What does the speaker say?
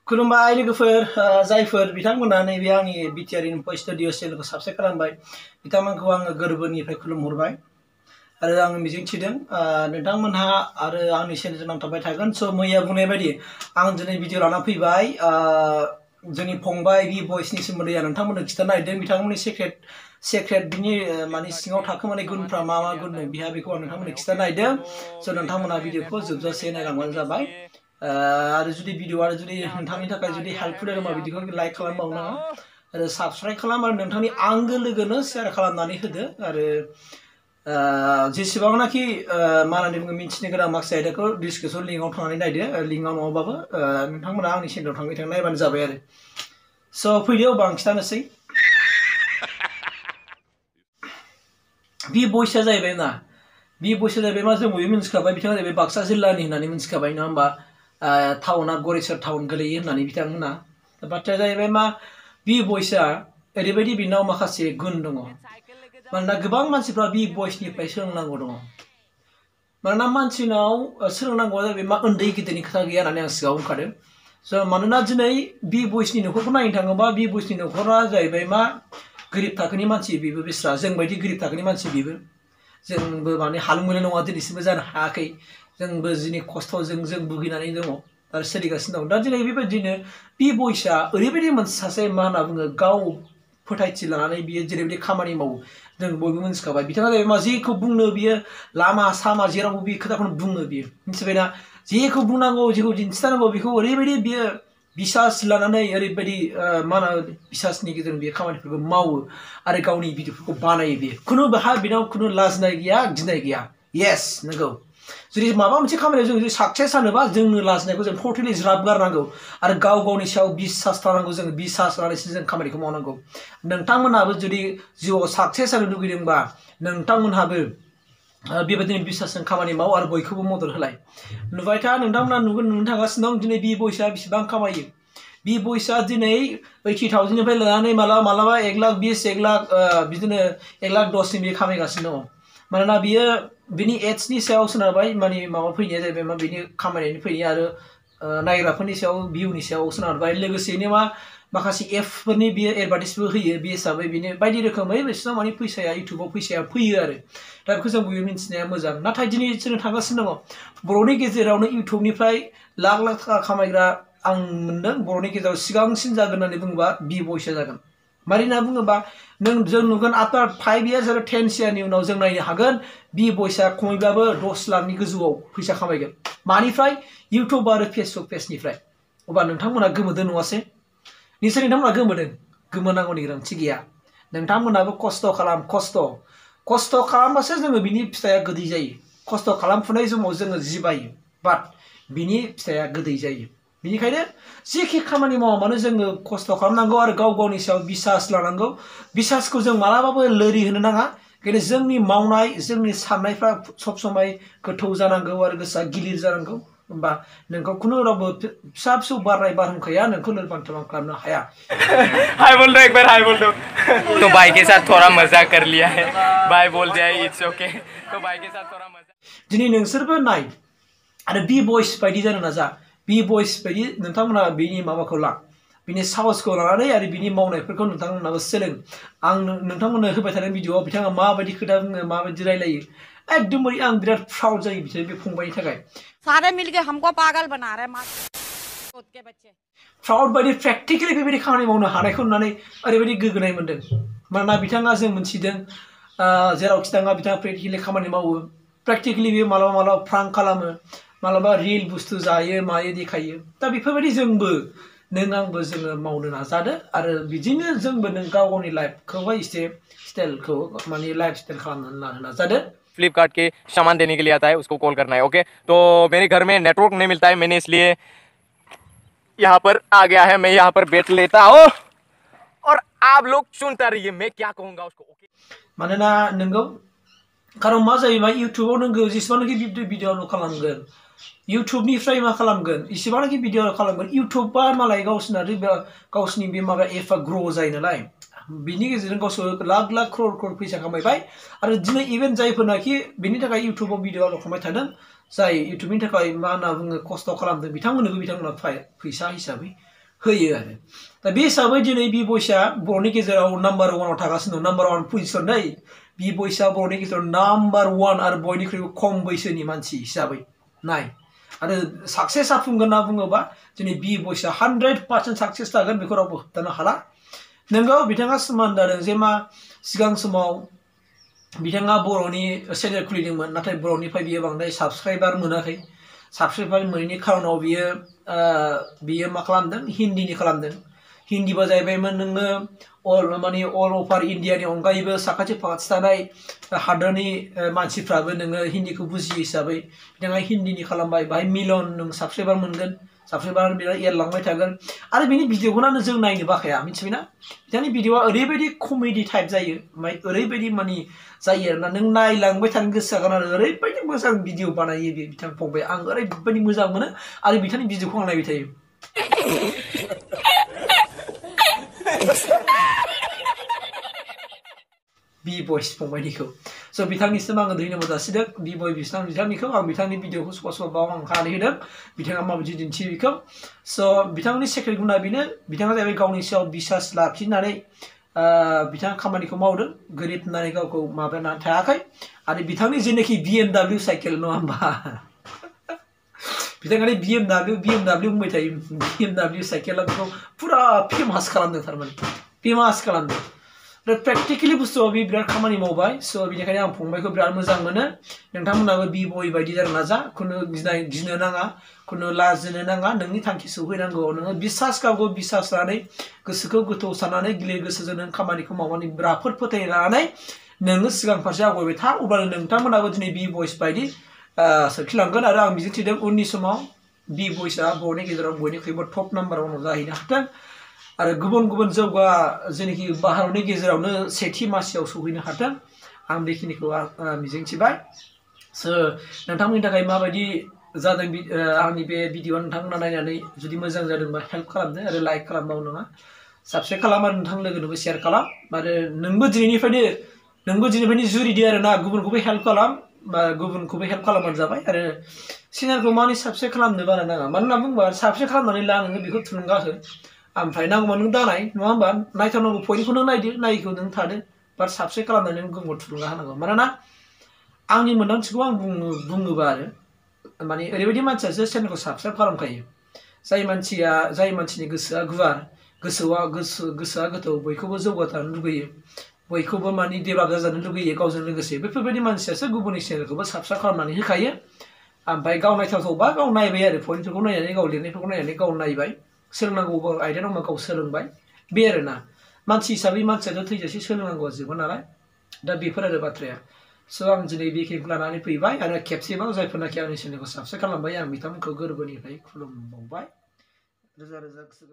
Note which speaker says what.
Speaker 1: खुलुमबाय लोगोफोर जायफोर बिथांमोना नैबे आंनि बिटिआर इनफो स्टुडिअ चेनेलखौ साबस्क्राइब खालामबाय बिथांमोनखौ आङो गोरबोनिफ्राय खुलुमहरबाय आरो आं मिजिंथिदों नोंथांमोनहा आरो आंनि चेनेलजों नांथाबबाय थागोन स' मैया बुंनाय बायदि आं दिनै भिडिअ लाना फैबाय जोंनि फंबाय बि बयसनि सोमोन्दै आं नोंथांमोननो खिथानो नागिरदों बिथांमोननि सेक्रेट बिनि माने सिङाव थाखोमानाय गुनफ्रा मा गुन दं बिहा बेखौ आं नोंथांमोननो खिथानो नागिरदों स' नोंथांमोनहा भिडिअखौ जोबजासे नायलांबानो जाबाय आरो जुदि भिडिअआ जुदि नोंथांनि थाखाय जुदि हेल्पफुल जादोंबा भिडिअखौ लाइक खालामबावनाङा आरो साबस्क्राइब खालाम आरो नोंथांनि आंगो लोगोनो शेयार खालामनानै होदो आरो जेसेबांनाखि मा होननानै बुङो मिन्थिनो गोनां माखासे आयदाखौ डिसक्रिपसन लिंकआव थांनानै नायदो लिंकआव नङाबाबो नोंथांमोना आंनि चेनेलाव थांबाय नायबानो जाबाय आरो स' फैदो अब्ला आं खिथानोसै बि बयसआ जाहैबाय ना बि बयसआ जाहैबाय मा जों बयबो मिन्थिखाबाय बिथाङा जाहैबाय बाक्सा जिल्लानि होननानै मिन्थिखाबाय नङा होमबा टाउना गरेस्वर टाउन गोलैयो होननानै बिथांमोना बाथ्राया जाहैबाय मा बि बयसआ ओरैबायदि बिनाव माखासे गुन दङ मानोना गोबां मानसिफ्रा बि बयसनिफ्राय सोलोंनांगौ दङ मानोना मानसिनाव सोलोंनांगौआ जाहैबाय मा उन्दै गिदिरनि खोथा गैया होननानै आं सिगाङाव बुंखादों स' मानोना दिनै बि बयसनि न'खरखौ नायनो थाङोबा बि बयसनि न'खरा जाहैबाय मा गोरिब थाखोनि मानसि बेबो बिस्रा जोंबायदि गोरिब थाखोनि मानसि बेबो जोंबो माने हालुमुलि नङा दिनैसिमबो जानो हायाखै जोंबो दिनै खस्थ'जों जों भुगिनानै दङ आरो सोलिगासिनो दं दा दिनै बेबायदिनो बि बयसआ ओरैबायदि मोनसे सासे मा होनना बुङो गाव फोथायथि लानानै बियो जेरैबायदि खामानि मावो जों बयबो मिन्थिखाबाय बिथाङा जाहैबाय मा जेखौ बुंनो बियो लामा सामा जेरावबो बे खोथाखौनो बुङो बियो मिथिबायना जेखौ बुंनांगौ जेखौ दिन्थिनांगौ बेखौ ओरैबायदि बियो बिसास लानानै ओरैबायदि मा होनो बिसासनि गेजेरजों बियो खामानिफोरखौ मावो आरो गावनि भिडिअफोरखौ बानायो बियो खुनु बिनाव खुनु लाजिनाय गैया गिनाय गैया येस नंगौ जुदि माबा मोनसे खामानियाव जों जुदि साक्सेस जानोबा जोंनो लाजिनायखौ जों टटेलि ज्राब गारनांगौ आरो गाव गावनि सायाव बिसास थानांगौ जों बिसास लानानैसो जों खामानिखौ मावनांगौ नोंथांमोनहाबो जुदि जिउआव साक्सेस जानो लुगैदोंबा नोंथांमोनहाबो बेबायदिनो बिसासजों खामानि माव आरो बयखौबो मदद होलाय नुबाय था नोंथांमोना नुनो थांगासिनो दं दिनै बि बयसआ बेसेबां खामायो बि बयसआ दिनै 80,000निफ्राय लानानै मालाबा 1,20,000 1 लाख बिदिनो 1,10,000 बे खामायगासिनो दङ मानोना बियो बिनि एड्सनि सायाव सोनारबाय माने माबा फैनाया जाहैबाय मा बिनि खामायनायनि फैनाय आरो नायग्राफोरनि सायाव भिउनि सायाव सोनारबाय लोगोसेनो मा माखासे एपफोरनि बियो एडभार्टाइजबो होयो बे हिसाबै बिनो बायदि रोखोमै बिसिनाव माने फैसाया इउटुबाव फैसाया फैयो आरो दा बेखौ जों बयबो मिन्थिनाया मोजां नाथाय दिनै जों थांगासिनो दङ बर'नि गेजेरावनो इउटुबनिफ्राय लाख लाख थाखा खामायग्रा आं मोनदों बर'नि गेजेराव सिगांसिन जागोन होननानै बुङोबा बि बयसआ जागोन मारै होनना बुङोबा जों नुगोन आफ्टार 5 years आरो 10 yearsनि उनाव जों नायनो हागोन बि बयसआ खमैब्लाबो 10 लाखनि गोजौआव फैसा खामायगोन मानिफ्राय इउटुब आरो फेसबुक पेजनिफ्राय अब्ला नोंथांमोना गोमोदों नङासै निसय नोंथांमोना गोमोदों गोमोनांगौनि गोनांथि गैया नोंथांमोनाबो खस्थ' खालाम खस्थ' खालामबासो जोङो बिनि फिथाइया गोदै जायो खस्थ' खालामफुनाय समाव जोङो जिबायो बाट बिनि फिथाइया गोदै जायो बेनिखायनो जेखि खामानि मावा मानो जोङो खस्थ' खालामनांगौ आरो गाव गावनि सायाव बिसास लानांगौ बिसासखौ जों मालाबाबो लोरि होनो नाङा बेखायनो जोंनि मावनाय जोंनि साननायफ्रा सब समय गोथौ जानांगौ आरो गोसोआ गिलिर जानांगौ होमबा नोंखौ खुनु रावबो फिसा फिसौ बारनाय बारहुंखाया नोंखौ लोरबां थोरबां खालामनो हाया
Speaker 2: हाय बोल दो एक बार हाय बोल दो तो भाई के साथ थोड़ा मजा कर लिया है भाई बोल दिया इट्स ओके तो भाई के साथ थोड़ा मजा
Speaker 1: दिनै नोंसोरबो नाय आरो बि बयस बायदि जानो नाजा बि बयस बायदि नोंथांमोना बिनि माबाखौ ला बिनि साहसखौ लानानै आरो बिनि मावनायफोरखौ नोंथांमोनाबो सोलों आं नोंथांमोननो होबाय थानाय भिडिअआव बिथाङा माबायदि खोथा बुङो माबायदि रायलायो एकदमबारे आं बिराद प्राउड जायो बिसोर बे फंबायनि थाखाय
Speaker 3: सारे मिलके हमको पागल बना रहे हैं के बच्चे
Speaker 1: प्राउड बायदि प्रेक्टिकलि बेबायदि खामानि मावनो हानायखौ नुनानै ओरैबायदि गोग्गानाय मोनदों मानोना बिथाङा जों मोनथिदों जेरावखि थाङा बिथाङा प्रेक्टिकलि खामानि मावो प्रेक्टिकलि बे मालाबा फ्रांक खालामो मालाबा रियेल बुस्थु जायो मायो देखायो दा बेफोरबायदि जोंबो नों आंबो जोङो मावनो नाजादो आरो बिदिनो जोंबो नों गाव गावनि लाइफखौहाय एसे स्टाइलखौ माने लाइफ स्टाइल खालामनानै लानो नाजादो
Speaker 2: फ्लिपकार्ट के सामान देने के लिए आता है उसको कॉल करना है ओके तो मेरे घर में नेटवर्क नहीं मिलता है मैंने इसलिए यहाँ पर आ गया है मैं यहाँ पर बैठ लेता हूँ और आप लोग सुनता रहिए मैं क्या कहूँगा उसको ओके
Speaker 1: मानोना नोंगौ खारन मा जायोबा इउटुबाव नों जेसेबांनाखि भिडिअ खालामगोन इउटुबनिफ्राय मा खालामगोन इसेबांनाखि भिडिअ खालामगोन इउटुबा मालाय गावसिनि बे माबा एपआ ग्र' जायो नालाय बिनि गेजेरजों गावसोर लाख लाख क्रर फैसा खामायबाय आरो दिनै इभेन जायफोरनाखि बिनि थाखाय इउटुबाव भिडिअ आपल'ड खालामबाय थादों जाय इउटुबनि थाखाय मा होनना बुङो खस्थ' खालामदों बिथांमोननोबो बिथांमोना फैसा हिसाबै होयो आरो दा बे हिसाबै दिनै बि भइसआ बर'नि गेजेराव नाम्बार 1आव थागासिनो दं नाम्बार 1 पजिसन नै बि भइसआ बर'नि गेजेराव नाम्बार 1 आरो बयनिख्रुइबो खम बैसोनि मानसि हिसाबै नाय आरो साक्सेस जाफुंगोन होनना बुङोबा दिनै बि भइसआ 100% साक्सेस जागोन बेखौ रावबो होबथानो हाला नोंगौ बिथाङा समान जादों जे मा सिगां समाव बिथाङा बर'नि चेनेल खुलिदोंमोन नाथाय बर'निफ्राय बियो बांद्राय साबस्क्राइबार मोनाखै साबस्क्राइबार मोनैनि खारनाव बियो मा खालामदों हिन्दीनि खालामदों हिन्दीबा जाहैबायमोन नोङो माने अल अभार इन्डियानि अनगायैबो साखाथि फाखाथि थानाय हादरनि मानसिफ्राबो नोङो हिन्दीखौ बुजियो हिसाबै बिथाङा हिन्दीनि खालामबाय बाहाय मिलियन नों साबस्क्राइबार मोनगोन साबस्क्राइबार बिराद एरलांबाय थागोन आरो बिनि भिडिअखौनो जों नायनो बाखाया मिथिबायना बिथांनि भिडिअआ ओरैबायदि कमेडि टाइप जायो ओमफ्राय ओरैबायदि माने जायो आरोना नों नायलांबाय थानो गोसो जागोन आरो ओरैबायदि मोजां भिडिअ बानायो बे बिथां फंबाय आं ओरैबायदि मोजां मोनो आरो बिथांनि भिडिअखौ आं नायबाय थायो बि भइस फंबायनिखौ स' बिथांनिसिम आङो धन्यबाद जासिदों बि भइस बिथांनिखौ आं बिथांनि भिडिअखौ स्प'टआव आं खानानै होदों बिथाङा माबायदि दिन्थियो बेखौ स' बिथांनि सेक्रेट गुना बेनो बिथाङा जाहैबाय गावनि सायाव बिसास लाखिनानै बिथाङा खामानिखौ मावदों गोरिब होननानै गावखौ माबानानै थायाखै आरो बिथांनि जेनाखि BMW साइकेल नङा होमबा बिथाङा BMW बुंबाय थायो BMW साइकेला बेखौ फुरा फेमास खालामदों थारमाने फेमास खालामदों आरो प्रेक्टिकेलि बुस्थुआव बे बिराद खामानि मावबाय स' बेनिखायनो आं फंबायखौ बिराद मोजां मोनो नोंथांमोनाबो बि बय बायदि जानो नाजा खुनु गिनो नाङा खुनु लाजिनो नाङा नोंनि थांखि सौहैनांगौ नोङो बिसास गावखौ बिसास लानानै गोसोखौ गोथौ साननानै गिलिर गोसोजों नों खामानिखौ मावनानै राफोद फोथायनाय लानानै नोङो सिगां फारसे आवगायबाय था अब्लानो नोंथांमोनाबो दिनै बि भइस बायदि सोरखिलांगोन आरो आं मिजिंथिदों उननि समाव बि भइसआ बर'नि गेजेराव बयनिख्रुइबो टप नाम्बार 1आव जाहैनो हाथों आरो गुबुन गुबुन जौगा जेनाखि भारतनि गेजेरावनो सेथि मासियाव सौहैनो हाथों आं बेखिनिखौ मिजिंथिबाय स' नोंथांमोननि थाखाय माबायदि जादों आंनि बे भिडिअआ नोंथांमोना नायनानै जुदि मोजां जादोंबा हेल्प खालामदो आरो लाइक खालामबाव नङा साबस्क्राइब खालाम आरो नोंथां लोगोनोबो शेयार खालाम आरो नोंबो दिनैनिफ्रायनो जुरिदो आरो ना गुबुनखौबो हेल्प खालाम बा गुबुनखौबो हेल्प खालामबानो जाबाय आरो चेनेलखौ माने साबस्क्राइब खालामनो बारा नाङा मानो होनना बुङोबा साबस्क्राइब खालामनानै ला नोङो बेखौ थुलुंगा हो ओमफ्राय नांगौबा नों दानाय नङा होमबा नायथारनांगौ पइन्टखौ नों नायदो नायिखौ नों थादो बाट साबस्क्राइब खालामनानै नों गुबुनखौ थुलुंगा होनांगौ मानोना आंनि मोन्दांथिखौ आं बुङोबा आरो माने ओरैबायदि मानसियासो चेनेलखौ साबस्क्राइब खालामखायो जाय मानसिनि गोसोआ गुवार गोसोआ गोथौ बयखौबो जौगाथारनो लुगैयो बयखौबो माने डेभेलप जाजानो लुगैयो गावजों लोगोसे बेफोरबायदि मानसियासो गुबुननि चेनेलखौबो साबस्क्राइब खालामनानै होखायो ओमफ्राय गाव नायथावथावबा गाव नायबाय आरो पइन्टफोरखौ नायनानै गाव लिरनायफोरखौ नायनानै गाव नायबाय सोलोंनांगौ आयदा दंबा गाव सोलोंबाय बे आरोना मानसि हिसाबै मानसियाथ' थैजासे सोलोंनांगौआ जोबो नालाय दा बेफोर आरो बाथ्राया स' आं दिनै बेखिनिखौ लानानै फैबाय आरो खेबसेबाव जायफोरनाखि आंनि चेनेलखौ साबस्क्राइब खालामबाय आं बिथांमोनखौ गोरबोनिफ्राय खुलुमबावबाय रोजा रोजा गोसो